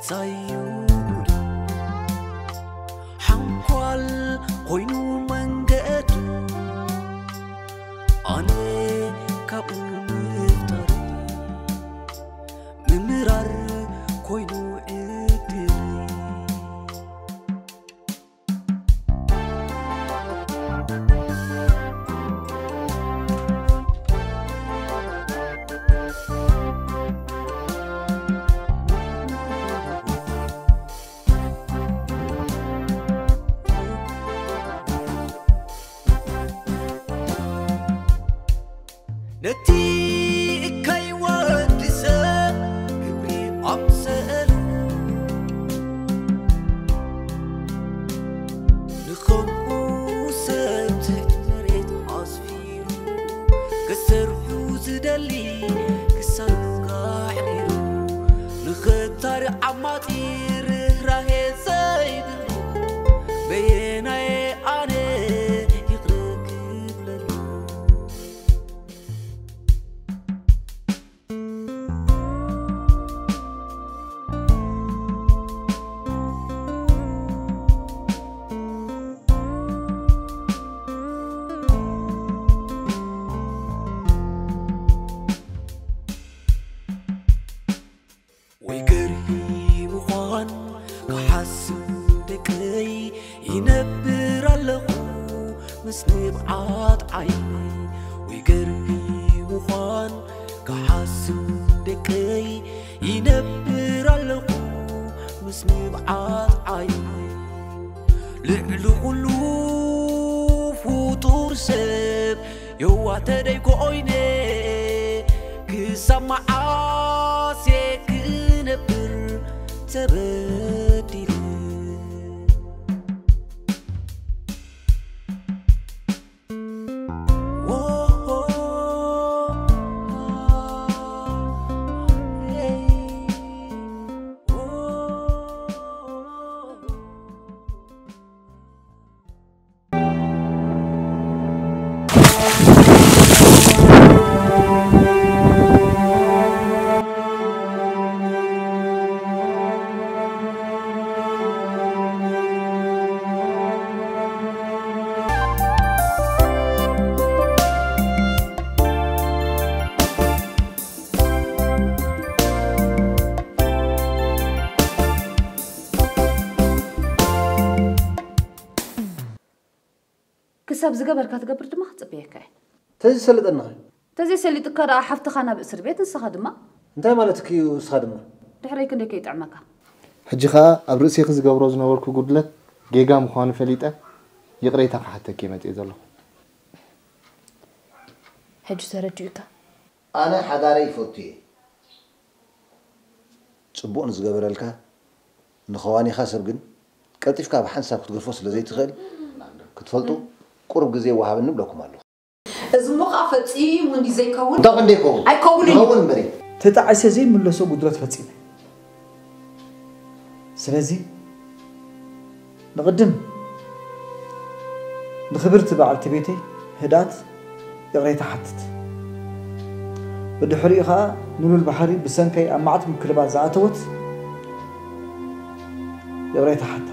ታዩ ሓንኳል ኮይኑ መንገዱ ኣነ ካብኡ ምፍጣር ምምራር ኮይኑ ዕድል ነቲ እካይ ወዲ ሰብ ክብሪ ኣምሰሉ ንኸምኡ ሰብ ትሕቲ መሬት ኣስፊሩ ክሰርሑ ዝደሊ ክሳዱ ኣሕሪሩ ንኸታሪ ዓማጺ ርህራሄ ዘይብሉ በየናየ ኣነ ይቕረ ክብለሉ ወይ ገርሂ ምዃን ክሓስብ ደቀይ ይነብር ኣለኹ ምስ ንብዓት ዓይነይ ወይ ገርሂ ምዃን ክሓስብ ደቀይ ይነብር ኣለኹ ምስ ንብዓት ዓይነይ ልዕሊ ኩሉ ፍጡር ሰብ የዋተደይ ኮይነ ክሳብ መዓስ ክነብር ተበዲለ ክሳብ ዝገበርካ ትገብር ድማ ክጽበየካ እየ። ተዘይሰሊጠና ኸ? ተዘይሰሊጥካ ደኣ ሓፍትኻ ናብ እስር ቤት፣ ንስኻ ድማ እንታይ ማለትኪ እዩ? ንስኻ ድማ ድሕረይ ክንደይ ከይጥዕመካ። ሕጂ ኸኣ ኣብ ርእሴኺ ዝገብሮ ዝነበርኩ ጉድለት ጌጋ ምዃኑ ፈሊጠ ይቕሬታ ክሓተኪ እየ መጺኤ ዘለኹ። ሕጂ ተረዲኡካ? ኣነ ሓዳረይ ይፈቱ እየ። ጽቡቕ ንዝገበረልካ ንኸዋኒኻ ሰብ ግን ቀልጢፍካ ብሓንሳብ ክትገድፎ ስለ ዘይትኽእል ክትፈልጡ ቁሩብ ግዜ ወሃበኒ እብለኩም ኣለኹ። እዚ እሞ ኸኣ ፈጺሙ እንዲ ዘይከውን እንታይ ክንደ ይኸውን? ኣይከውንን እዩ። ይኸውን እምበሪ። ተጣዒሰ ዘይምለሶ ጉድለት ፈጺመ። ስለዚ ንቕድም ንኽብርቲ በዓልቲ ቤተይ ህድኣት ይቕሬታ ሓትት። ብድሕሪኡ ኸኣ ንሉል ባሕሪ ብሰንከይ ኣብ መዓት ምክልባት ዝኣተወት ይቕሬታ ሓታ።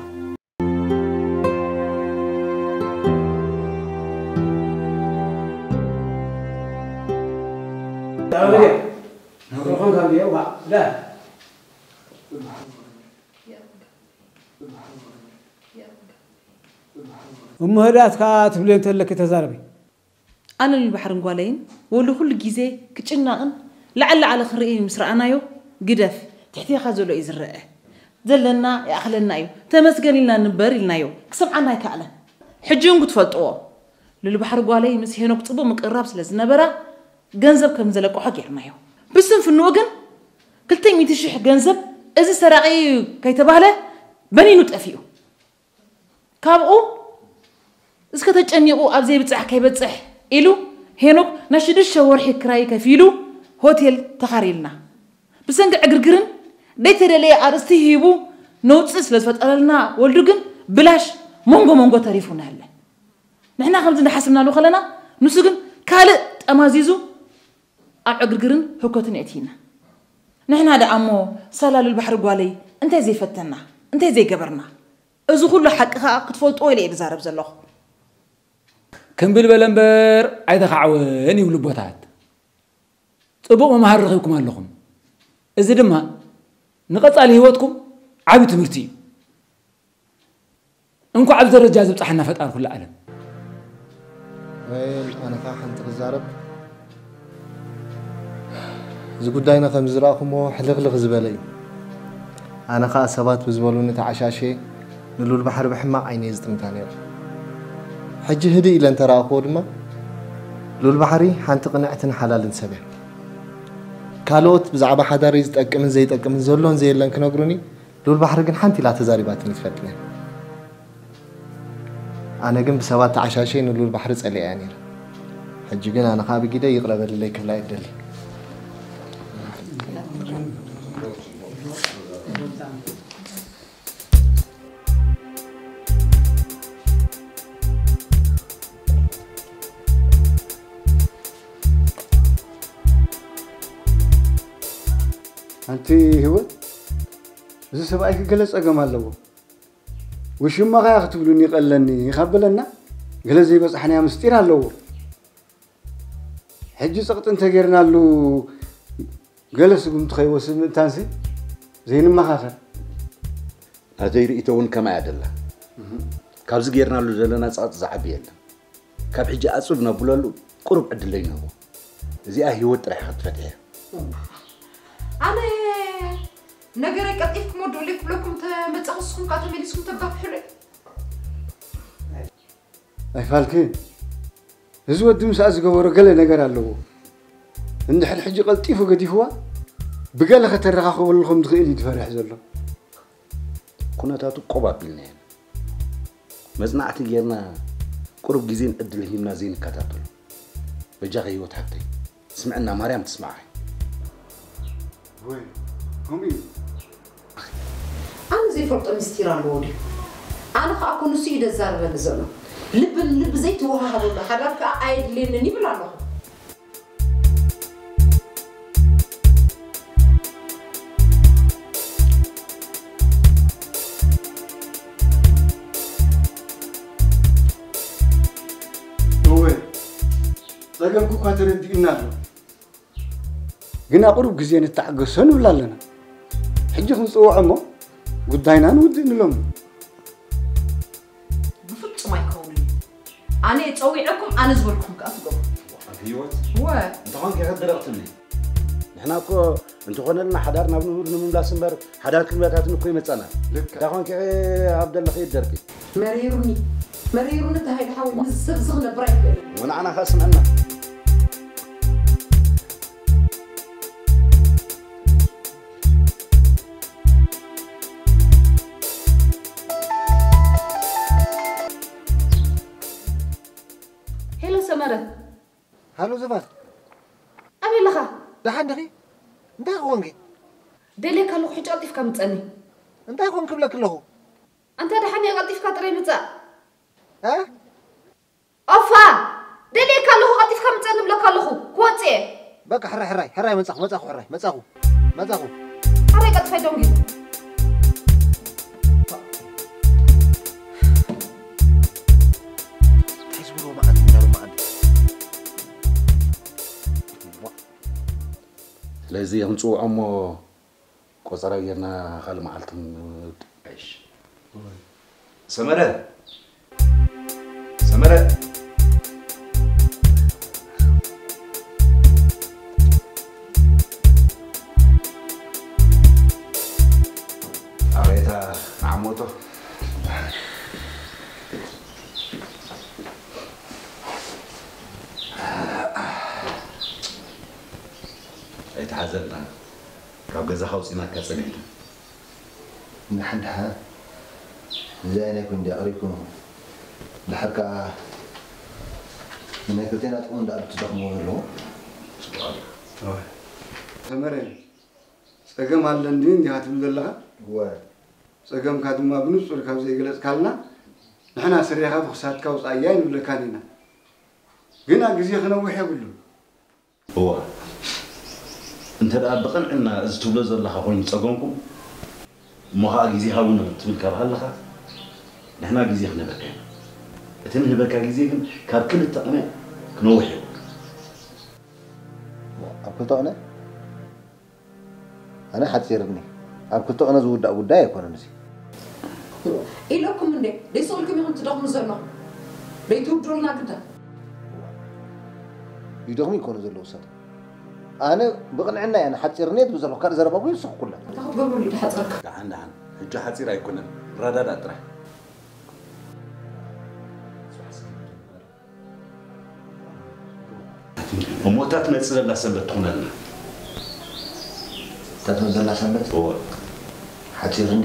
እሞ ህድኣት ከኣ ትብልዮ እንተለኪ ተዛረቢ። ኣነ ሉል ባሕርን ጓለይን ወሉ ኩሉ ግዜ ክጭነቕን ላዕሊ ላዕሊ ክርእይን ምስ ረኣናዮ፣ ግደፍ፣ ትሕቴኻ ዘሎ እዩ ዝረአ። ዘለና ይኣኽለና እዩ፣ ተመስገን ኢልና ንበር ኢልናዮ። ክሰምዓና ኣይከኣለን። ሕጂ እውን ክትፈልጥዎ፣ ሉል ባሕሪ ጓለይ ምስ ሄኖክ ጽቡቕ ምቅርራብ ስለ ዝነበራ፣ ገንዘብ ከም ዘለቅሖ ጌርናዮ። ብስንፍንኡ ግን ክልተ ሚእቲ ሽሕ ገንዘብ እዚ ሰራቒ እዩ ከይተባህለ በኒኑ ጠፊኡ። ካብኡ እስከ ተጨኒቑ ኣብ ዘይብጻሕ ከይበጽሕ ኢሉ ሄኖክ ናይ ሽዱሽተ ወርሒ ክራይ ከፊሉ ሆቴል ተኻርየልና። ብሰንኪ ዕግርግርን ደይተደለየ ኣርእስቲ ሂቡ ነውጺ ስለ ዝፈጠረልና ወልዱ ግን ብላሽ መንጎ መንጎ ተሪፉ ነህለ። ንሕና ከምዚ እንዳሓስብናሉ ከለና ንሱ ግን ካልእ ጠማዚዙ ኣብ ዕግርግርን ህኮትን የእትይና። ንሕና ደኣ እሞ ሳላ ሉል ባሕሪ ጓለይ እንታይ ዘይፈተና፣ እንታይ ዘይገበርና፣ እዚ ኩሉ ሓቂ ከኣ ክትፈልጥዎ ኢለ እየ ዝዛረብ ዘለኹ። ክምብል በለ እምበር ኣይተኻዕወን ይብሉ ኣቦታት። ጽቡቕ መምሃሪ ረኺብኩም ኣለኹም። እዚ ድማ ንቐጻሊ ህይወትኩም ዓቢ ትምህርቲ እዩ። እንኳዕ ኣብዚ ደረጃ ዝብጽሓና ፈጣሪ ኩሉ ዓለም። ወይል ኣነ ኸዓ ሓንቲ ክዛረብ። እዚ ጉዳይና ከም ዝረኣኹሞ ሕልኽልኽ ዝበለ እዩ። ኣነ ኸዓ ሰባት ብዝበሉኒ ተዓሻሽየ ንሉል ባሕሪ ብሕማቕ ዓይነ እየ ዝጥምታ ነይረ። ሕጂ ህድእ ኢለ እንተረኣኽዎ ድማ ሉል ባሕሪ ሓንቲ ቅንዕትን ሓላልን ሰብ እያ። ካልኦት ብዛዕባ ሓዳረይ ዝጠቅምን ዘይጠቅምን ዘሎን ዘየለን ክነግሩኒ ሉል ባሕሪ ግን ሓንቲ ኢላ ተዛሪባትኒ ትፈልጥን እያ። ኣነ ግን ብሰባት ተዓሻሽየ ንሉል ባሕሪ ጸሊኣያ ነይረ። ሕጂ ግን ኣነ ኸኣ ብጊደ ይቕረ በልለይ ክብላ እየ እደሊ። ኣንቲ ህይወት፣ እዚ ሰብኣይኪ ገለ ጸገም ኣለዎ። ውሽማኻ እያ ክትብሉኒ ይቐለኒ ካብ በለና፣ ገለ ዘይበጻሕናዮ ምስጢር ኣለዎ። ሕጂ ጸቕጢ እንተጌርናሉ ገለ ስጉምቲ ከይወስድ ምእንታንሲ ዘይንመኻኸር። ናተይ ርእይቶ እውን ከምኣ እያ ደላ። ካብዚ ጌርናሉ ዘለና ጸቕጢ ዝዓቢ የለን። ካብ ሕጂ ኣጹብ ነብለሉ ቁሩብ ዕድል ዘይንህቦ። እዚኣ ህይወት ጥራሕ ኢኻ ክትፈትሕ እያ። ኣነ ነገረይ ቀልጢፍኩም ወድኡለይ ክብለኩም ተመጻኹ ንስኹም ከኣ ተመሊስኩም ተጋፍሑለይ። ኣይፋልክን፣ እዚ ወዲ ምስኣ ዝገበሮ ገለ ነገር ኣለዎ። እንድሕር ሕጂ ቀልጢፉ ገዲፍዋ ብገለ ከተረኻኽበሉ ከም ትኽእል እዩ ዝፈርሕ ዘሎ። ኩነታቱ ቆብ ኣቢልና ኢና መጽናዕቲ ጌርና ቁሩብ ግዜን ዕድልን ሂብና ዘይንከታተሎ። በጃኺ ህይወት ሓብተይ ስምዕና ማርያም ትስምዓኺ። ወይ ከምኡ እዩ። ኣነ ዘይፈልጦ ምስጢር ኣለዎ ድዩ? ኣነ ኸኣ እኮ ንሱ እዩ ደዛርበኒ ዘሎ። ልቢ ንልቢ ዘይትወሃሃበሉ ሓዳር ከኣ ኣየድልየንን ይብል ኣለኹ። እወ ጸገምኪ እኳ ተረዲኡና ኣሎ። ግና ቁሩብ ግዜ ንተዓገሶ ንብል ኣለና። ሕጂ ክንጽውዖ እሞ ጉዳይና ንውድእ ንብሎም። ብፍጹም ኣይከውንን እዩ። ኣነ እየ ጸዊዐኩም፣ ኣነ ዝበልኩም ከኣ ትገብሩ። ኣንቲ ህይወት፣ እወ። እንተኾንኪ ከድረቕ ትብሊ። ንሕና እኮ እንተኾነልና ሓዳር ናብ ንቡር ንምምላስ እምበር ሓዳር ክንበታትን እኮ ይመጻና። ልክዕ። እንታይ ኾንኪ ኣብ ደለኺ ይደርቂ። መሪሩኒ መሪሩኒ ተሃይለ ሓወይ ምስ ሰብ እዚ ክነብር ኣይክእልን። ወንዓና ከኣ ስምዕና። ሄሎ ሰመረ። ሃሎ ዘፋር። ኣበይ ኣለኻ? ደሓን ዲኺ? እንታይ ክኾንኪ? ደልየካ ኣለኹ ሕጂ ቀልጢፍካ ምጸኒ። እንታይ ኮን ክብለኪ ኣለኹ? ኣንታ ደሓን እየ ቀልጢፍካ ጥራይ ምጻእ። እ? ኦፋ! ደልየካ ኣለኹ ቀልጢፍካ ምጸኒ እብለካ ኣለኹ። ክወጽእ እየ። በቃ ሕራይ ሕራይ ሕራይ መጻኹ መጻኹ ሕራይ መጻኹ መጻኹ። ኣበይ ቀልጢፋይ ደንጊሩ? እንታይ ዝብሎ መዓት እንዳሉ መዓት። ስለዚ ክንጽውዖ እሞ ቆጸራ ጌርና ካልእ መዓልቲ ንጥዕሽ። ሰመረ! ሰመረ! ኣቤታ ንዓሞቶ። ኣይትሓዘልና። ካብ ገዛኻ ኣውጺእናካ ጸኒሕና። እንድሓ እንድሓ እዚኣ ናይ ኮን ድያ ቀሪብኩም። ድሓር ከኣ ንናይ ክልቴና ጥቕሚ እንዳ ትደኽምዎ ዘለኹም። ሰመረ ጸገም ኣለኒ እንዲኻ ትብል ዘለኻ? እወ። ጸገምካ ድማ ብንጹር ካብ ዘይገለጽካልና ንሕና ስሬኻ ብኽሳድካ ውጻኣያ ኣይንብለካን ኢና። ግና ግዜ ክነውሕ የብሉን። እወ እንተ ደኣ ብቕንዕና እዚ ትብሎ ዘለኻ ኮይኑ ጸገምኩም እሞ ኸዓ ግዜኻ እውን ትብል ካብ ሃለኻ፣ ንሕና ግዜ ክንህበካ ኢና። እቲ ንህበካ ግዜ ግን ካብ ክልተ ቅነ ክነውሕ ይብሉ። ኣብ ክልተ ቅነ? ኣነ ሓጺርኒ። ኣብ ክልተ ቅነ ዝውዳእ ጉዳይ ኣይኮነን እዚ። ኢለኩም እንዴ? ደይስእልኩም ኢኹም ትደኽሙ ዘለኹም። ደይትውድኡልና ግዳ። ይደኽሙ ይኮኑ ዘለዉ እሳት። ኣነ ብቕንዕና እየ፣ ኣነ ሓጺርኒ እየ ትብል ዘለኹ። ካልእ ዘረባ እኮ ይውስኽ ኩላ። እንታይ ክትገብሩ ድዩ ድሓጸርካ? ደሓን፣ ደሓን። ሕጂ ሓጺር ኣይኮነን። ረዳዳእ ጥራሕ። እሞ እታ ትመጽእ ዘላ ሰንበት ትኹነልና። እታ ትመጽእ ዘላ ሰንበት? እወ። ሓጺርኒ።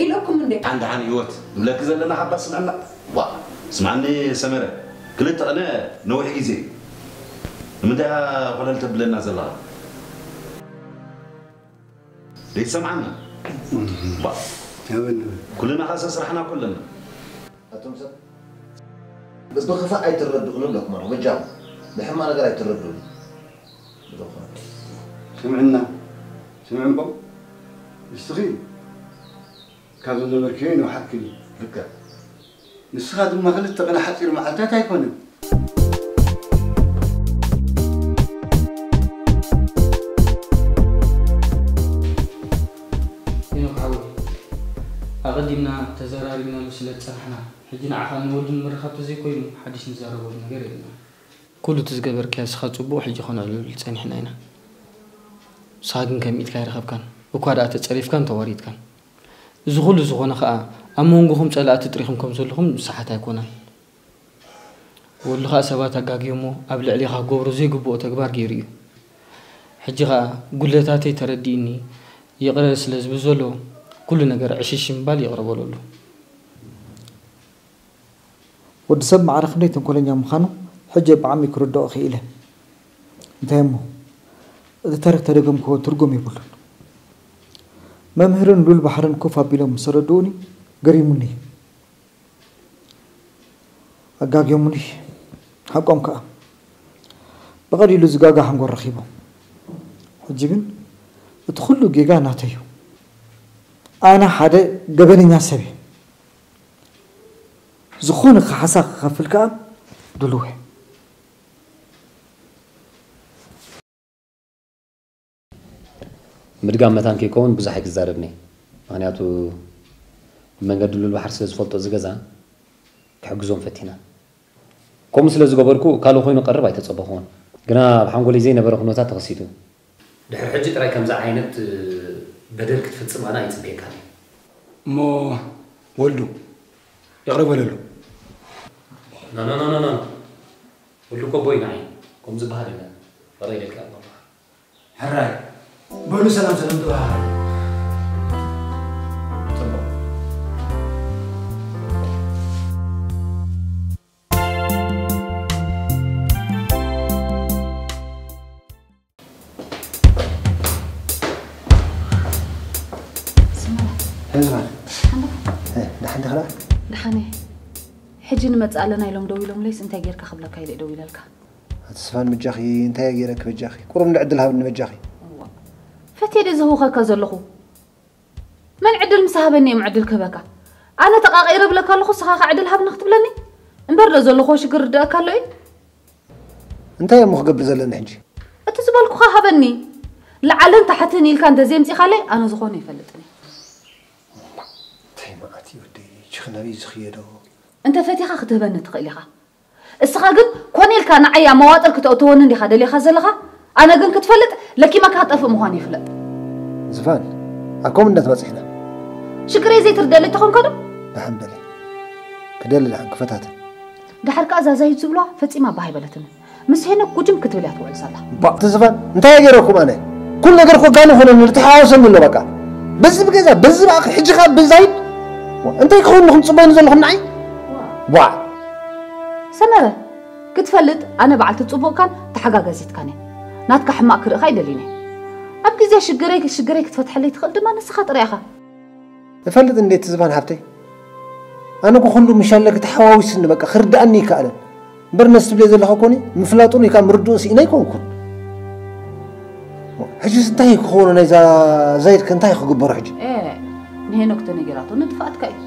ኢለኩም እንዴ? ሓን ደሓን ህይወት ንብለኪ ዘለና ሓባ ስምዕና። ዋ፣ ስምዓኒ ሰመረ፣ ክልተ ቅነ ነዊሕ ግዜ እዩ። ንምንታይ እያ ኮለል ተብለና ዘለኻ? ዘይሰምዓና? ዋ፣ ኣበል። ኩልና ኸሰ ስራሕና ኩልና። ኣቶም ሰብ፣ ብኽፋእ ኣይትረድኡኒ ኣለኩም ኣለኹ፣ በጃኹም። ብሕማቕ ነገር ኣይትረድኡኒ። ብዝኾነ። ስምዕና፣ ስምዕ እምቦ፣ ንስኺ ካብ ዝነበርክዮ ይነውሓክን እዩ። ልክዕ። ንስኻ ድማ ክልተ ቅነ ሓጺር መዓልታት ኣይኮነን። ሄኖክ ሓወይ፣ ኣቐዲምና ተዘራሪብናሉ ስለ ዝጸናሕና፣ ሕጂ ንዓኻን ንወልዱን ንምርኻብ ተዘይኮይኑ ሓድሽ ንዛረበሉ ነገር የብልናን። ኩሉ እቲ ዝገበርካዮ ንስኻ ጽቡቕ፣ ሕጂ ከነዕልለሉ ጸኒሕና ኢና። ንስኻ ግን ከም ኢድካ ኣይረኸብካን፣ እኳ ደኣ ተጸሪፍካን ተዋሪድካን። እዚ ኩሉ ዝኾነ ኸኣ፣ ኣብ መንጎኹም ጸላእቲ ጥሪኹም ከም ዘለኹም ንስሓት ኣይኮነን። ወሉ ኸኣ ሰባት ኣጋግዮሞ ኣብ ልዕሌኻ ክገብሮ ዘይግብኦ ተግባር ገይሩ እዩ። ሕጂ ኸኣ፣ ጉድለታተይ ተረዲእኒ፣ ይቕረ ስለ ዝብል ዘሎ፣ ኩሉ ነገር ዕሽሽ ምባል ይቕረ በለሉ። ወዲ ሰብ ማዕረ ክንደይ ተንኮለኛ ምዃኑ ሕጂ ብዓሚ ክርድኦ ክኢለ። እንታይ እሞ፣ እቲ ታሪኽ ተደገምክዎ ትርጉም የብሉን። መምህርን ሉል ባሕርን ኮፍ ኣቢሎም ምስ ኣረድኡኒ ገሪሙኒ እዩ። ኣጋግዮሙኒ፣ ሓቆም ከኣ። ብቐሊሉ ዝጋጋ ሓንጎል ረኺቦም። ሕጂ ግን እቲ ኩሉ ጌጋ ናተይ እዩ። ኣነ ሓደ ገበነኛ ሰብ እየ። ዝኾነ ካሕሳ ክኸፍል ከኣ ድሉው እየ። ምድጋም መታን ከይከውን ብዙሕ ኣይክዛረብን እየ። ምኽንያቱ ብመንገዲ ሉል ባሕሪ ስለ ዝፈልጦ እዚ ገዛ ክሕግዞም ፈቲና። ከምኡ ስለ ዝገበርኩ ካልእ ኮይኑ ክቐርብ ኣይተጸበኹዎን። ግና ኣብ ሓንጎለይ ዘይነበረ ኩነታት ተኸሲቱ። ድሕሪ ሕጂ ጥራይ ከምዚ ዓይነት በደል ክትፍጽም ኣነ ኣይጽበየካን እየ። እሞ ወልዱ ይቕረ በለሉ። ኖ፣ ኖ፣ ኖ፣ ኖ፣ ኖ። ወልዱ እኮ ኣቦይ ንዓይ። ከምኡ ዝበሃል የለን። ይቕረ ኢለልካ እሞ። ሕራይ። በሉ ሰላም ሰላም ተባሃሉ። ጽቡቕ። ስማዕ፣ ሕዝባን። ሓንዳ። እ፣ ደሓን ዲኻ ደኣ? ደሓን እየ። ሕጂ ንመጽእ ኣለና ኢሎም ደው ኢሎምለይስ እንታይ ጌርካ ክብለካ ኢለ እየ ደው ኢለልካ። ኣቲ ስፋን በጃኺ፣ እንታይ እየ ጌረኪ በጃኺ? ቁሩብ እንዶ ዕድል ሃብኒ በጃኺ። እዋ። ፈትየ ድየ ዝህውኸካ ዘለኹ? መን ዕድል ምስ ሃበኒ እዮም ዕድል ክህበካ? ኣነ ተቓቒረ እብለካ ኣለኹ፣ ንስኻ ኸኣ ዕድል ሃብኒ ክትብለኒ? እምበር ዶ ዘለኹዎ ሽግር ርድኣካ ኣሎ እዩ? እንታይ እሞ ክገብር ዘለኒ ሕጂ? እቲ ዝበልኩኻ ሃበኒ። ላዕልን ታሕትን ኢልካ እንተዘየምጺኻለይ ኣነ ዝኾነ ኣይፈልጥን እየ። እንታይ መዓት እዩ ወደይ፣ ችኽ ናበይ ዝኽየዶ? እንተ ፈቲኻ ክትህበኒ ትኽእል ኢኻ። እስኻ ግን ኮነ ኢልካ ንዓይ ኣብ መዋጥር ክተእትወኒ እንዲኻ ደሊኻ ዘለኻ? ኣነ ግን ክትፈልጥ ለኪመካ ክጠፍእ ምዃኑ ይፍለጥ። ዝፋን፣ ኣብ ከምኡ እንዳተባጺሕና። ሽግረይ ዘይትርደለይ ተኾንካ ዶ? ደሓን በሊ። ክደሊ ደሓን ክፈታተን። ደሓር ከኣ እዛ ዛይድ ዝብልዋ ፈጺማ ባህ ኣይበለትንን። ምስ ሄኖክ ጉጅም ክትብል እያ ትውዕል ዘላ። ባእ፣ እቲ ዝፋን፣ እንታይ እየ ገይረኩም ኣነ? ኩሉ ነገር እኮ ጋኑ ኾነኒ፣ ተሓዋወሰኒ ኣሎ በቃ። በዚ ብገዛ፣ በዚ ብኣኺ፣ ሕጂ ኸኣ ብዛይድ? እንታይ ክኸውን ኢኹም ትጽበዩኒ ዘለኹም ንዓይ? ዋ። ዋ። ሰመረ፣ ክትፈልጥ ኣነ በዓልቲ ጽቡቕካን ተሓጋጋዚትካን እየ። ናትካ ሕማቕ ክርእኻ ኣይደልን እየ። ኣብ ግዜ ሽግረይ፣ ሽግረይ ክትፈትሐለይ ትኽእል ድማ ንስኻ ጥራይ ኢኻ። እፈልጥ እንዴ ትዝባን ሃብተይ? ኣነ እኮ ኩሉ ምሻለኪ ተሓዋዊስኒ በቃ ክርድኣኒ ይከኣለን። እምበር ነዚ ትብልዮ ዘለኻ ኮኒ ምፍላጡን ወይ ከዓ ምርድኡን ስኢነ ኣይኮንኩን። ሕጂ እንታይ ክኾኑ ናይዛ ዛይድ ከ እንታይ ክግበሩ ሕጂ? ንሄኖክ ተነጊራቶ ንጥፋኣትካ እዩ።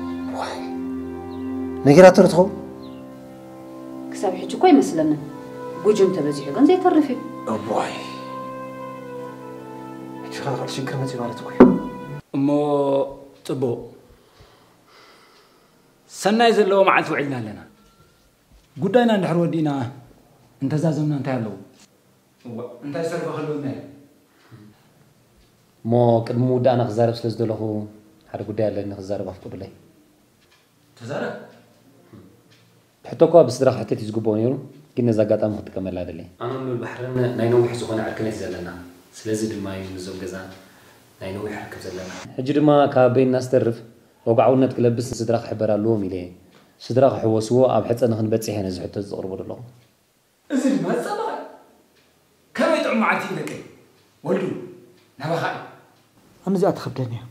ነጊራቶ ትኸውን? ክሳብ ሕጂ እኮ ኣይመስለንን። ጉጅም ተበዚሑ ግን ዘይተርፍ እዩ። እዋይ፣ ሕጂ ኸ ካልእ ሽግር መፂኡ ማለት እኮ እዩ። እሞ ፅቡቕ፣ ሰናይ ዘለዎ መዓልቲ ውዒልና ኣለና። ጉዳይና እንድሕር ወዲእና እንተዛዘምና እንታይ ኣለዎ? እዋ፣ እንታይ ዝተረፈ ክህልወና እዩ? እሞ ቅድሚ ምውዳእና ክዛረብ ስለ ዝደለኹ ሓደ ጉዳይ ኣለኒ ክዛረብ ኣፍቅዱለይ። ተዛረብ። ሕቶ እኳ ብስድራ ክሕተት እዩ ዝግብኦ ነይሩ፣ ግን ነዚ ኣጋጣሚ ክጥቀመላ ደለየ። ኣነን ሉል ባሕርን ናይ ነዊሕ ዝኾነ ዕርክነት እዩ ዘለና። ስለዚ ድማ እዩ ምስዞም ገዛ ናይ ነዊሕ ርክብ ዘለና። ሕጂ ድማ ካብ ኣበይ እናስተርፍ ወግዓውነት ክለብስ ንስድራ ክሕበር ኣለዎም ኢለ እየ። ስድራ ክሕወስዎ ኣብ ሕፀ ንክንበፅሕ እየ ነዚ ሕቶ ዘቕርቦ ዘለኹ። እዚ ድማ ዝፀበቐ ከመይ ጥዑም መዓልቲ እዩ ደቀይ። ወልዱ ናባኻ እዩ። ኣነ እዚኣ ትኸብደኒ እያ።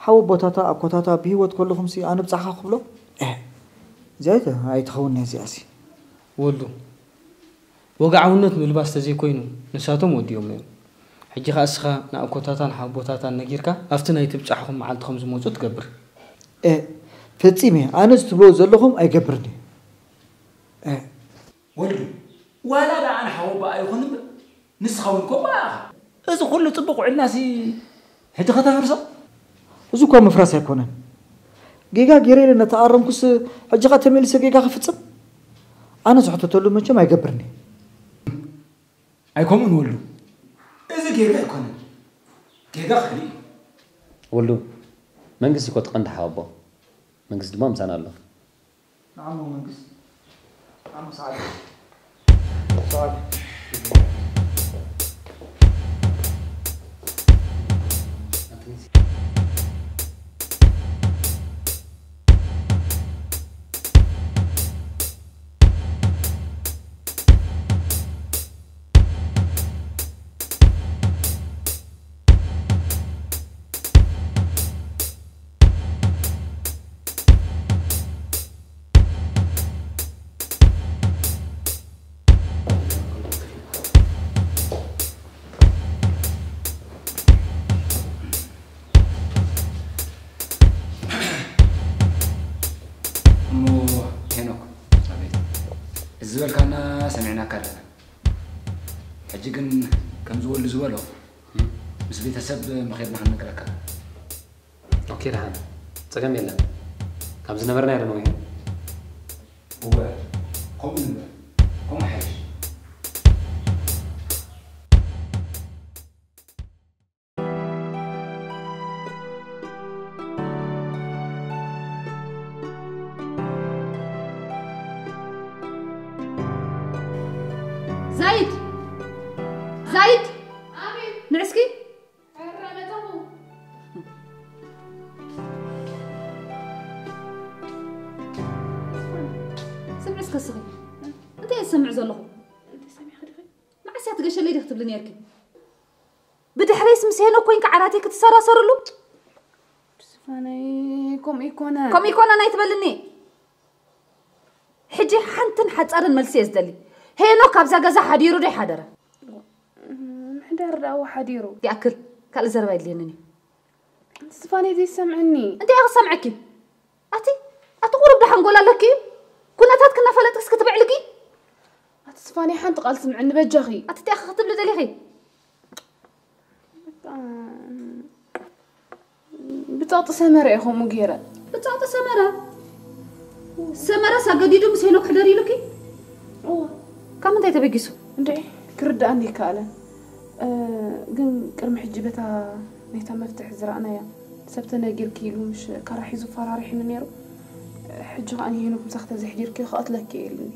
ሓወቦታታ ኣኮታታ ብህይወት ከለኹምሲ ኣነ ብጻዕኻ ክብሎ? ኤህ፣ እዚኣ ኣይተ- ኣይትኸውን እያ እዚኣሲ። ወልዱ፣ ወግዓውነት ምልባስ ተዘይኮይኑ ንሳቶም ወዲኦሞ እዮም። ሕጂ ኸኣ እስኻ ንኣኮታታን ሓቦታታን ነጊርካ ኣብቲ ናይ ትብጻሕኹም መዓልቲ ከም ዝመጹ ትገብር። ኤ፣ ፈጺመ ኣነ ዝትብልዎ ዘለኹም ኣይገብርን እየ። ኤ፣ ወልዱ፣ ዋላ ደኣ ንሓወቦኣ ኣይኹን እምበር ንስኻ እውን እኮ እባ ኢኻ። እዚ ኩሉ ጽቡቕ ውዕልናሲ ሕጂ ከተፍርሶ? እዚ እኳ ምፍራስ ኣይኮነን። ጌጋ ገይረ ኢለ እናተኣረምኩስ ሕጂ ኸኣ ተመሊሰ ጌጋ ክፍጽም? ኣነ ዝሕተተሉ መቸም ኣይገብርን እየ። ኣይከምኡን ወልዱ፣ እዚ ጌጋ ኣይኮነን። ጌጋ ካልእ እዩ። ወልዱ፣ መንግስቲ እኮ እቲ ቀንዲ ሓወቦ። መንግስቲ ድማ ምሳና ኣሎ። ንዓሞ መንግስቲ ንዓሞ ሰዓት ሰዓት እሞ ሄኖክ፣ ኣቤት። እዚ ዝበልካና ሰሚዕናካ ኣለና። ሕጂ ግን ከምዚ ወልዱ ዝበሎ ምስ ቤተሰብ ምኼድና ክንነግረካ። ኦኬ ደሓን፣ ጸገም የለን። ካብ ዝነበርናዮ ዶ ነዊሑ? እወ፣ ከምኡ ንግበር። ከምኡ ሓይሽ። ዛይድ! ዛይድ! ንዕስኪ! ስምዒ እስከ ስኺ። እንታይ እየ ዝሰምዕ ዘለኹ? መዓስ እያ ትገሸለይ ዲኺ ትብሊ ነይርኪ? ብድሕረይስ ምስ ሄኖክ ኮይንካ ዓራተይ ክትሰራሰርሉ? ዝፋነይ፣ ከምኡ ኣይኮነን። ከምኡ ኣይኮነን ኣይትበልኒ። ሕጂ ሓንትን ሓጻርን መልሲ እየ ዝደሊ። ሄኖክ ካብዛ ገዛ ሓዲሩ ዶ ይሓደረ? ምሕዳር ደኣ ሓዲሩ። ይኣክል፣ ካልእ ዘረባ የድልየንን እዩ። ዝፋነይ ዘይሰምዕኒ። እንታይ እየ ክሰምዐኪ? ኣቲ፣ ኣቲ ቁሩብ ደሓን ጎል ኣለኪ እዩ። ኩነታት ክናፈለጥክስ ክትብዕልጊ? ኣቲ ዝፋነይ ሓንቲ ቃል ስምዕኒ በጃኺ። ኣቲ እንታይ ኢኺ ክትብሊ ደሊኺ? ብጸቕጢ ሰመረ እየ ከምኡ ገይረ። ብጸቕጢ ሰመረ? ሰመረስ ኣገዲዱ ምስ ሄኖክ ሕደሪ ኢሉኪ? እወ። ካብ ምንታይ ተበጊሱ? እንድዒ፣ ክርድኣኒ ኣይከኣለን። እ፣ ግን ቅድሚ ሕጂ በታ ናይታ መፍትሒ ዝረኣናያ ሰብ ተነጊርኪ ኢሉ ምሽ ካራ ሒዙ ፈራሪሑኒ ነይሩ። ሕጂ ኸኣ ንሄኖክ ምሳኺ ተዘይሕዲርኪ ክቐትለኪ እየ ኢሉኒ።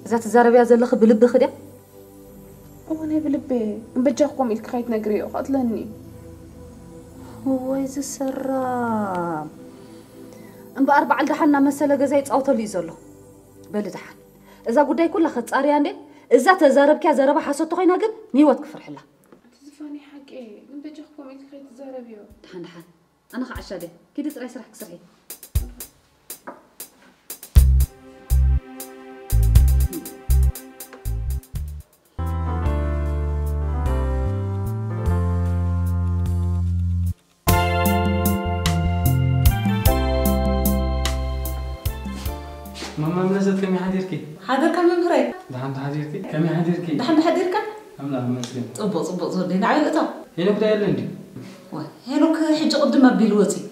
እዛ ትዛረብያ ዘለኺ ብልብኺ ድያ? እወ፣ ናይ ብልበይ። እምበጃኺ ከምኡ ኢልኪ ከይትነግርዮ፣ ክቐትለኒ እዩ። እወይ ዝሰራም። እምበኣር በዓል ደሓን እናመሰለ ገዛ ይጻወተሉ እዩ ዘሎ። በሊ ደሓን። እዛ ጉዳይ ኩላ ከጻርያ እንዴ? እዛ ተዛረብክያ ዘረባ ሓሶት ተኾይና ግን ንህይወት ክፍርሕላ። ኣቲ ዝፋነይ ሓቂ፣ ግን በጃኺ ከምኡ ኢልኪ ከይትዛረብዮ። ደሓን ደሓን። ኣነ ኸዓ ዓሻ ድየ። ኪዲ ጥራይ ስራሕ ክስርሒ። ዘት ከመይ ሓዲርኪ? ሓደርካ መምህረይ? ደሓን ሓዲርኪ? ከመይ ሓዲርኪ? ደሓን ሓዲርካ? ኣምላኽ ይመስገን። ጽቡቕ፣ ጽቡቕ ዝወደይ፣ ንዓይ ልእቶ። ሄኖክ ዶ የለን ድዩ? ወይ፣ ሄኖክ ሕጂ ቅድም ኣቢሉ ወጺኡ።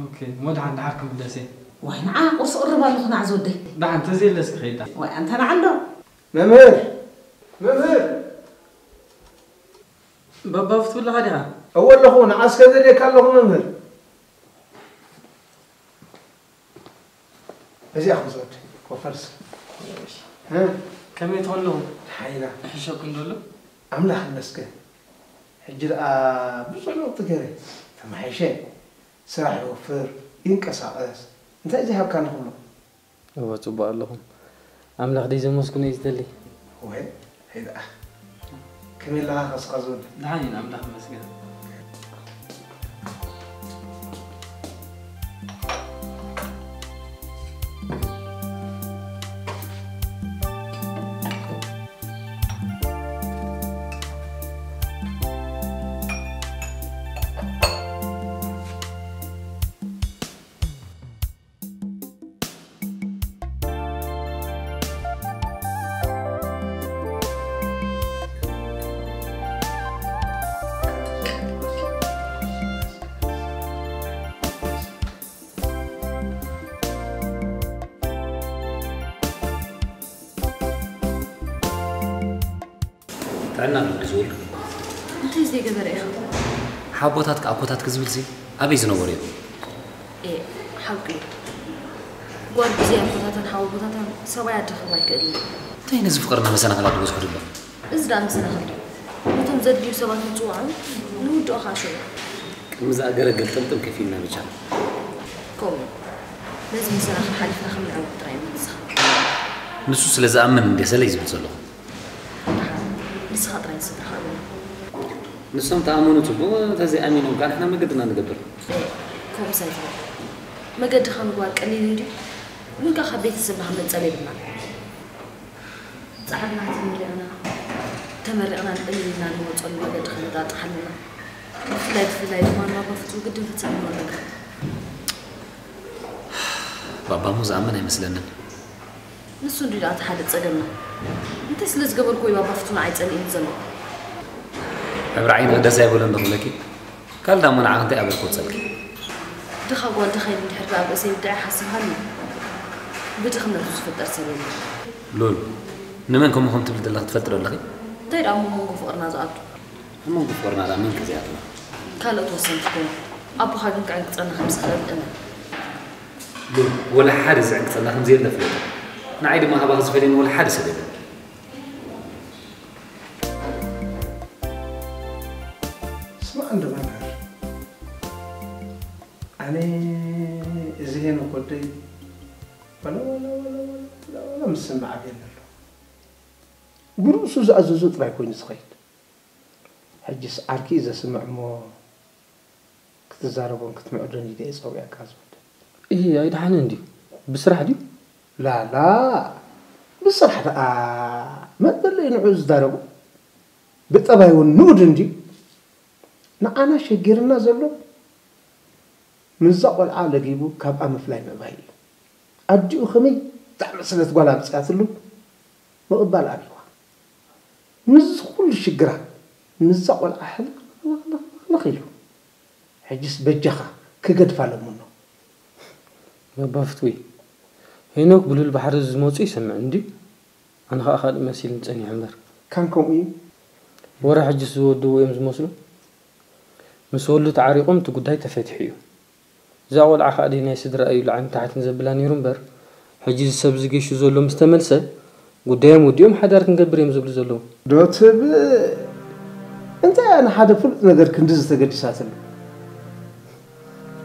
ኦኬ፣ እሞ ደሓን ደሓር ክምለስ እየ። ወይ፣ ንዓ ቁርሲ ቅርብ ኣለኹ፣ ንዓ ዝወደይ። ደሓን፣ ተዘየለ እስኪ ኸይዳ። ወይ፣ ኣንታ ንዓ እንዶ። መምህር! መምህር! ባባ ፍትውልኻ ዲኻ? እወ ኣለኹ፣ ንዓ እስከ ዘድልየካ ኣለኹ መምህር። እዚኣ ክዝወድ ኮፈርስ። እ? ከመይ ትኾን ኣለኹ? ሓይላ። ይሕሸኩም ዶ ኣሎ? ኣምላኽ ይመስገን። ሕጂ ደኣ ብዙሕ ለውጢ ገይረ። ተማሒሸ። ስራሕ ይወፍር፣ ይንቀሳቐስ። እንታይ ዘይሃብካ ንኽብሎ? እወ፣ ጽቡቕ ኣለኹም። ኣምላኽ ደይ ዘመስግኖ እዩ ዝደሊ። ወይ፣ ሄይ ደኣ። ከመይ ኣለኻ ከስኻ ዝወድ? ደሓን ኢና፣ ኣምላኽ ይመስገን። ጥዕና ንወዲ ዝውሉ። እንታይ ዘይገበረ ኢኻ? ሓቦታትኪ ኣኮታትኪ ዝብልሲ ኣበይ ዝነበሩ እዮም? ኤ፣ ሓቂ እዩ። ጓል ብዘይ ኣኮታታን ሓቦታታን ሰብኣይ ኣድረኽብ ኣይክእልን እዩ። እንታይ ነዚ ፍቕርና መሰናኽላት ዝበዝሖ ድሎ? እዚ ደኣ መሰናኽል ድዩ? ነቶም ዘድልዩ ሰባት ምጽዋዑ ንውድኦ ከዓ ሽዑ። ቅድሚ ዝኣገረ ግልጥምጥም ከፊልና ብቻ። ከምኡ። ነዚ መሰናኽል ሓሊፍና ከም ንዕወት ጥራይ እዩ ንስኻ። ንሱ ስለ ዝኣምን እንደ ሰለይ ዝብል ዘለኹ። ደሓር፣ ንስኻ ጥራይ ንስድራኻ እመን። ንሶም ተኣመኑ ጽቡቕ፣ እንተዘይኣሚኖም ከኣ ንሕና መገድና ንገብር። ኤ፣ ከምኡስ ኣይትበል። መገድኻ ምግባር ቀሊል እንድዩ። ውልቀ ካብ ቤተሰብና ክንመንጸል የብልናን። ጻዕርና ተመሪቕና፣ ተመሪቕና ንዕልልና ንወጸሉ መገዲ ከነጣጥሕ ኣለና። ብፍላይ፣ ብፍላይ ድማ ንባባ ፍጹም ግድን ፈጺምዎ ኣለና። ባባ እሞ ዝኣምን ኣይመስለንን። ንሱ እንድዩ ደኣ እቲ ሓደ ጸገምና። እንታይ ስለ ዝገበርኩ እዩ ባባ ፍጹም ንዓይ ጸሊእኒ ዘሎ? ሕብሪ ዓይንኺ ደስ ኣይበሎን ዶ ክብለኪ? ካልእ ደኣ እሞ ንዓኺ እንታይ ኣበርክዎ ጸልኪ? ድኻ ጓል ድኻ ኢሉ እንድሕር ደኣ ኣብ ርእሰይ ይውድዓ ይሓስብ ሃልዩ፣ ብድኽነቱ ዝፍጠር ሰብ የለን። ሉል፣ ንመን ከምኡ ከም ትብሊ ዘለኺ ትፈልጢ ዶ ኣለኺ? እንታይ ደኣ እሞ መንጎ ፍቕርና ዝኣቱ? ኣብ መንጎ ፍቕርና ደኣ መን ከ ዘይኣትዎ? ካልኦት ወሰንቲ ክኾኑ። ኣቦኻ ግን ክዕንቅጸና ከም ዝኽእል እመን። ሉል፣ ወላ ሓደ ዝዕንቅጸና ከም ዘየለ ፍለጢ። ንዓይ ድማ ካባኺ ዝፈልየኒ ወላ ሓደ ሰብ የለን። ስማዕ እንዶ መምህር፣ ኣነ እዚ ሄኖክ ወደይ ዋላ፣ ዋላ፣ ዋላ፣ ዋላ፣ ዋላ፣ ዋላ ምስ ስምዕ ኣብየኒ ኣሎ። ብርእሱ ዝኣዘዞ ጥራይ ኮይኑ ዝኸይድ። ሕጅስ ዓርኪ እዩ ዘስምዕ እሞ ክትዛረቦን ክትምዕዶን ኢለ እየ ጸዊዐካ ዝወድ። እሂ፣ ኣይደሓንን ድዩ? ብስራሕ ድዩ? ላላ፣ ብስራሕ ደኣ መን ዘሎ እዩ ንዕኡ ዝዛረቦ? ብጠባይ እውን ንኡድ እንድዩ። ንዓና ሸጊርና ዘሎ ምስዛ ቆልዓ ለጊቡ ካብኣ ምፍላይ ምእባይ እዩ። ኣዲኡ ከመይ ጣዕሚ ስለት ጓል ኣምጺኣትሉ ምቕባል ኣብይዋ። ምስዚ ኩሉ ሽግራ ምስዛ ቆልዓ ሕልኽልኽ ኢሉ። ሕጅስ በጃኻ ክገድፋ ለምኖ። ባባ ፍትዊ፣ ሄኖክ ብሉል ባሕሪ ዝመጹ ይሰምዕ እንድዩ። ኣነ ኸኣ ካልእ መሲልኒ ጸኒሑ እምበር። ካን ከምኡ እዩ። ወረ ሕጅስ ዝወድዎ እዮም ዝመስሉ። ምስ ወሉ ተዓሪቖም እቲ ጉዳይ ተፈቲሑ እዩ። እዛ ቆልዓ ኸኣ ደይ ናይ ስድራ እዩ ላዕልን ታሕትን ዘብላ ነይሩ እምበር፣ ሕጂ እዚ ሰብ እዚ ጌሹ ዘሎ ምስ ተመልሰ፣ ጉዳዮም ወዲኦም ሓዳር ክንገብር እዮም ዝብሉ ዘለዉ። ዶ ትብል? እንታይ እያ ንሓደ ፍሉጥ ነገር ክንድዚ ተገዲሳትሉ?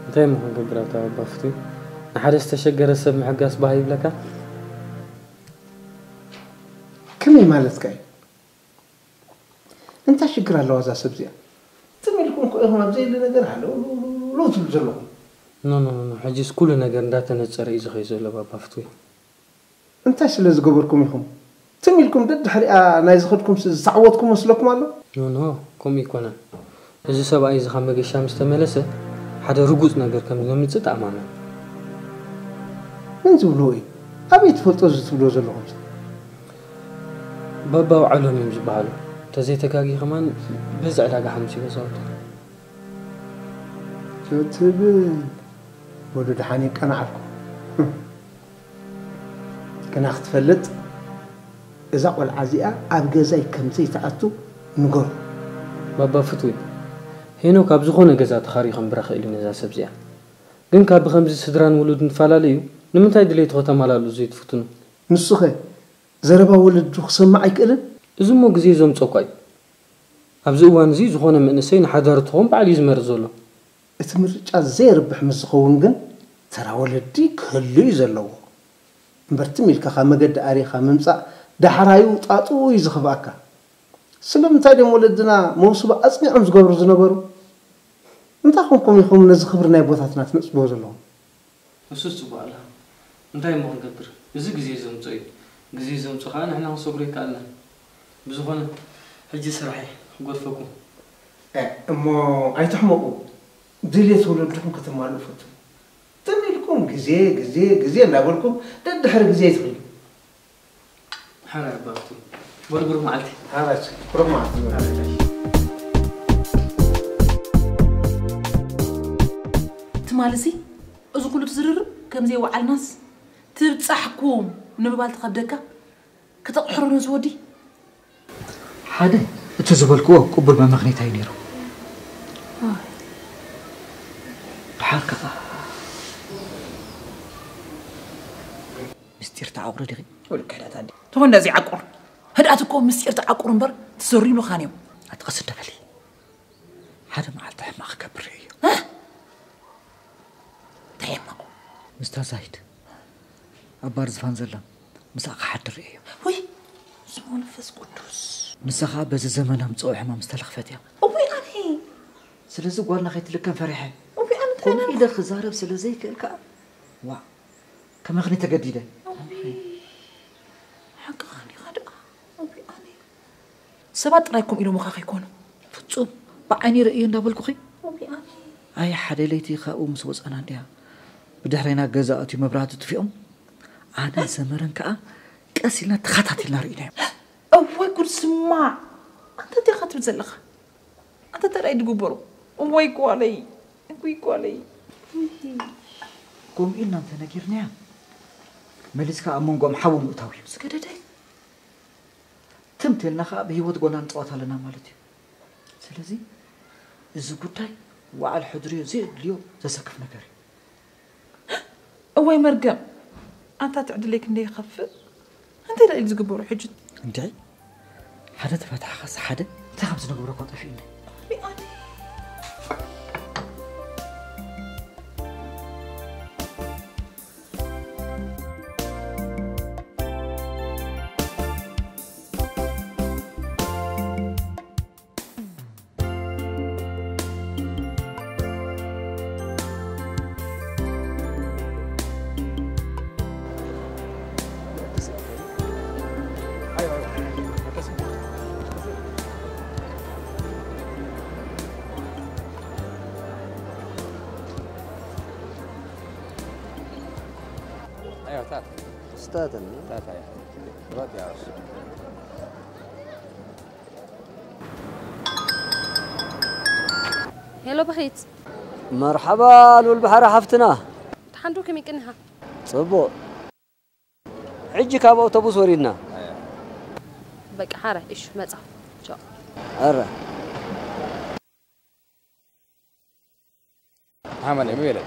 እንታይ እሞ ክንገብር ኣታ ባባ ፍትዊ? ንሓደ ዝተሸገረ ሰብ ምሕጋስ ባህ ይብለካ? ከመይ ማለትካ እዩ? እንታይ ሽግር ኣለዋ እዛ ሰብ እዚኣ? ትም ኢልኩም እኮ ኢኹም ኣብ ዘየለ ነገር ሃለው ለው ለው ለው ትብሉ ዘለኹም። ኖ፣ ኖ፣ ኖ፣ ኖ። ሕጂስ ኩሉ ነገር እንዳተነጸረ እዩ ዝኸይድ ዘሎ ባባ ፍትዊ። እንታይ ስለ ዝገበርኩም ኢኹም? ትም ኢልኩም ደድሕሪኣ ናይ ዝኸድኩም ስ-፣ ዝተዓወትኩም መስለኩም ኣሎ? ኖ፣ ኖ፣ ከምኡ ኣይኮነን። እዚ ሰብኣይ እዚ ካብ መገሻ ምስ ተመለሰ ሓደ ርጉጽ ነገር ከም ዘምጽእ ተኣማመን። መን ዝብልዎ እዩ? ኣበይ ትፈልጦ እዚ ትብሎ ዘለኹም? ባባ ውዓሎም እዮም ዝበሃሉ። ተዘይተጋጊ ከማን በዚ ዕዳጋ ሓሙስ እዩ ገዛውቶም። ትብል ወዱ ደሓን የቀናዕኩ። ግና ክትፈልጥ፣ እዛ ቆልዓ እዚኣ ኣብ ገዛይ ከም ዘይትኣቱ ንገሩ። ባባ ፍትዊ፣ ሄኖክ ኣብ ዝኾነ ገዛ ተኻርዩ ከንብራ ክእል እዩ ነዛ ሰብ እዚኣ። ግን ካብ ብኸምዚ ስድራን ውሉድን ፈላለዩ፣ ንምንታይ ድሌቱ ከተማላሉ ዘይትፍትኑ? ንሱኸ ዘረባ ወለዱ ክሰምዕ ኣይክእልን? እዚ እሞ ግዜ ዘምጾ እኳ እዩ። ኣብዚ እዋን እዚ ዝኾነ መንእሰይ ንሓዳሩ ትኾን በዓል እዩ ዝመርጽ ዘሎ። እቲ ምርጫ ዘየርብሕ ምስ ዝኸውን ግን ተራ ወለዲ ክህሉ እዩ ዘለዎ። እምበር ትም ኢልካ ካብ መገዲ ኣሪኻ ምምጻእ ዳሕራዩ ጣጥኡ እዩ ዝኽፍኣካ። ስለምንታይ ድዮም ወለድና መውስቦ ኣጽኒዖም ዝገብሩ ዝነበሩ? እንታይ ኮንኩም ኢኹም ነዚ ክብሪ ናይ ኣቦታትና ትነጽግዎ ዘለኹም? ንሱስ ጽቡቕ ኣላ። እንታይ እሞ ክንገብር? እዚ ግዜ ዘምጾ እዩ። ግዜ ዘምጾ ከኣ ንሕና ክንሰግሮ ይከኣልና። ብዝኾነ፣ ሕጂ ስራሐይ ክገድፈኩም። እ፣ እሞ ኣይትሕመቑ። ድሌት ወለድኹም ከተማልኡ ፈትኑ። ትም ኢልኩም ግዜ፣ ግዜ፣ ግዜ እንዳበልኩም ደድሕሪ ግዜ ኣይትኺዱ። ሓራይ ኣባቱ። በሉ ብሩኽ መዓልቲ። ሓራይ፣ ብሩኽ መዓልቲ። ትማልሲ እዚ ኩሉ ትዝርርብ ከም ዘይወዓልናስ ትብጻሕኩም ንምባል ትኸብደካ? ከተቕሕሮ ነዚ ወዲ? ሓደ፣ እቲ ዝበልክዎ ቅቡል መመኽኔታ እዩ ነይሩ። ደሓር ከኣ ምስጢር ተዓቑሪ ዲኺ? ወልክ ሕዳት ኣዲ። ትኾን እንደዚ ዓቁር። ህድኣት እኮ ምስጢር ተዓቁር እምበር ትዘርዩ ምዃን እዮም። ኣቲ ቀስ እንደ በሊ። ሓደ መዓልቲ ሕማቕ ክገብር ርእዮ። እ? እንታይ ሕማቕ? ምስታ ዛይድ ኣብ ባር ዝፋን ዘላ ምስኣ ክሓድር ርእዮ። ውይ፣ ስሙ መንፈስ ቅዱስ። ንሳ ኸኣ በዚ ዘመን ኣምጽኦ ሕማም ዝተለኽፈት እያ። እውይ ኣነ። ስለዚ ጓልና ከይትልከም ፈሪሐ። እውይ ኣነ እንታይ ከምኡ ኢለ ክዛረብ ስለ ዘይክእል ከኣ፣ ዋእ፣ ከመኽኒ ተገዲደ። እውይ፣ ሓቅኻ ዲኻ ደኣ? እውይ ኣነ። ሰባት ጥራይ ከምኡ ኢሎምኻ ከይኮኑ። ፍጹም ብዓይኒ ርእዮ እንዳበልኩኺ። እውይ ኣነ። ኣይ ሓደ ለይቲ ካብኡ ምስ ወጻና እንድያ ብድሕረይና ገዛ ኣትዩ መብራህቲ ጥፊኦም ኣነ ሰመረን ከኣ ቀስ ኢልና ተኸታቲልና ርኢናዮ። እዋይ ጉድ ስማዕ። ኣንታ እንታይ ኢኻ ትብል ዘለኻ? ኣንታ እንታይ ድግበሩ? እዋይ ጓለይ። እዋይ ጓለይ። ከምኡ ኢልና እንተነጊርናያ መሊስካ ኣብ መንጎኦም ሓዊ ምእታው እዩ። ዝገደደ። ትም ተልና ኸኣ ብህይወት ጓና ንጸወት ኣለና ማለት እዩ። ስለዚ እዚ ጉዳይ ወዓል ሕድርዮ ዘየድልዮ ዘሰክፍ ነገር እዩ። እዋይ መርገም። ኣንታ ትዕድለይ ክንደይ ይኸፍእ። እንታይ ደኣ ኢሉ ዝግበሮ ሕጂ? እንድዒ ሓደ ተፈታሕኻስ ሓደ እንታይ ከም ዝነግሮ እኳ ጠፊኡኒ። ሄሎ በኺት። መርሓባ ሉል ባሕሪ ሓፍትና። ደሓን ዶ ከመይ ቀኒኻ? ጽቡቕ። ሕጂ ካብ ኣውቶቡስ ወሪድና። በቃ ሓራይ እሺ መጻ። ቻው። ኣረ። ሓመድ እዩ ይበለ።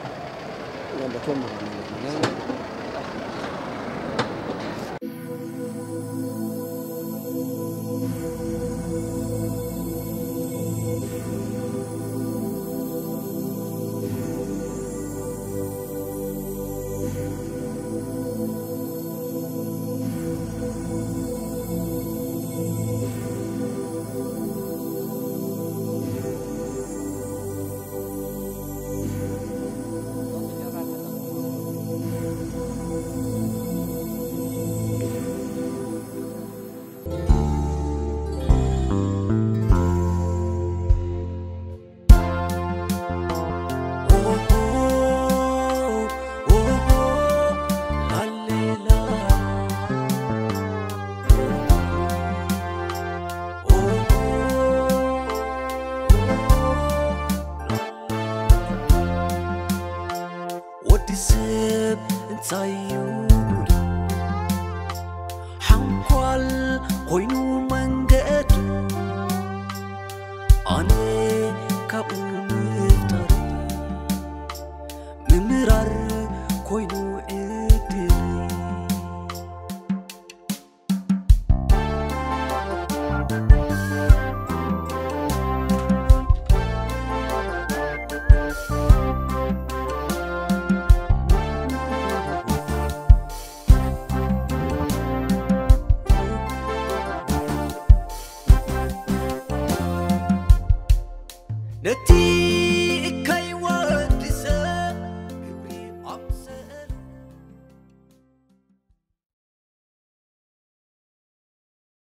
ኮይኑ መንገዱ ኣነ ካብኡ ምፍጣር ምምራር ኮይኑ ዕድል ነቲ